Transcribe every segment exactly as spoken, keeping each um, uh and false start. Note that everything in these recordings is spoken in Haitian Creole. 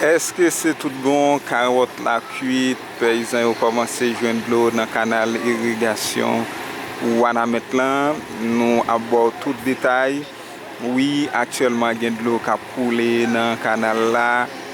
Èske se tout bon kawòt la kwit, peyizan yo kòmanse jwenn dlo nan kanal irigasyon Wanament lan? Nou ap ba w tout detay. Wi, aktyèlman gen dlo k ap koule nan kanal la,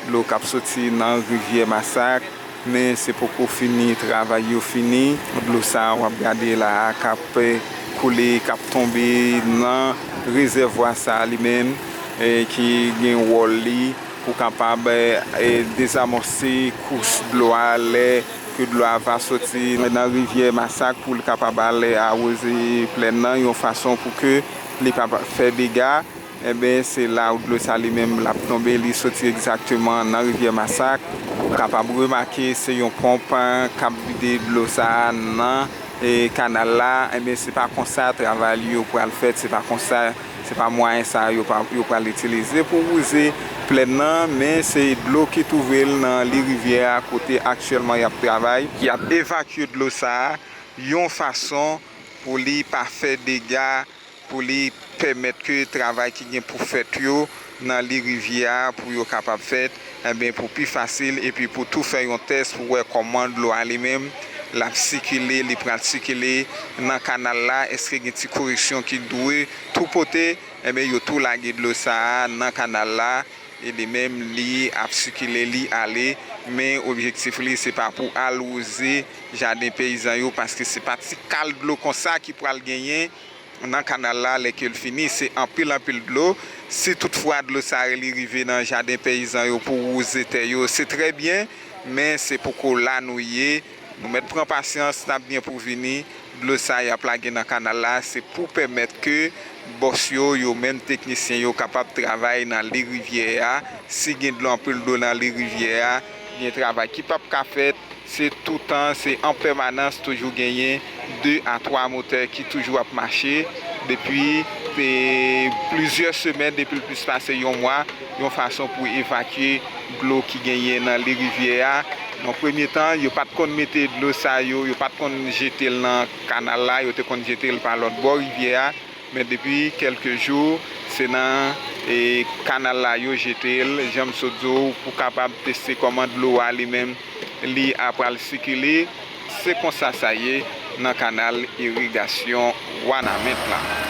dlo k ap soti nan rivyè Masak, men se poko fini, travay yo fini. Dlo sa a w ap gade la a k ap, eh, koule, k ap tonbe nan rezèvwa sa a li menm, eh, ki gen wòl li pou kapab, eh, dezamòse kous dlo a lè ke dlo a va soti nan rivyè Masak pou l kapab al awoze plèn nan yon fason pou ke li pa fè dega. Enben, se la ou dlo sa li menm l ap tonbe, li soti egzakteman nan rivyè Masak. Ou kapab remake se yon ponp, eh, k ap vide dlo sa a nan, eh, kanal la. Enben, se pa konsa travay li yo pral fèt, se pa konsa, se pa mwayen sa a yo pa, yo pral itilize pou wouze plèn nan, men se dlo ki twouve l nan li rivyè a kote aktyèlman y ap travay, y ap evakye dlo sa a yon fason pou li pa fè dega, pou li pèmèt ke travay ki gen pou fèt yo nan li rivyè a pou yo kapab fèt, enben, pou pi fasil, epi pou tou fè yon tès pou wè kòman dlo a li menm l ap sikile, li pral sikile nan kanal la, èske gen ti koreksyon ki dwe tou pote, enben, yo tou lage dlo sa a nan kanal la, e li menm li ap sikile, li ale, men objektif li se pa pou al wouze jaden peyizan yo, paske se pa ti kal dlo konsa ki pral genyen nan kanal la lè ke l fini, se anpil, anpil dlo. Si toutfwa dlo sa a li rive nan jaden peyizan yo pou wouze tè yo, se trè byen, men se poko la nou ye. Nou mèt pran pasyans, n ap gen pou vini. Dlo sa y ap lage nan kanal la, se pou pèmèt ke bòs yo, yo menm teknisyen yo kapab travay nan li rivyè a. Si gen dlo, anpil dlo nan li rivyè a, gen travay ki p ap ka fèt. Se toutan, se an pèmanans toujou genyen de a twa motè ki toujou ap mache depi, e, plizyè semèn, depi l plis pase yon mwa, yon fason pou evakye dlo ki genyen nan li rivyè a. Nan premye tan, yo pa t konn mete dlo sa yo, yo pa t konn jete l nan kanal la, yo te konn jete l pa lòt bò rivyè a. Men depi kèlke jou, se nan, e, kanal la yo jete l, jan m sot di w, pou kapab teste kòman dlo a li menm li a pral sikile. Se konsa sa ye nan kanal irigasyon Wanament la.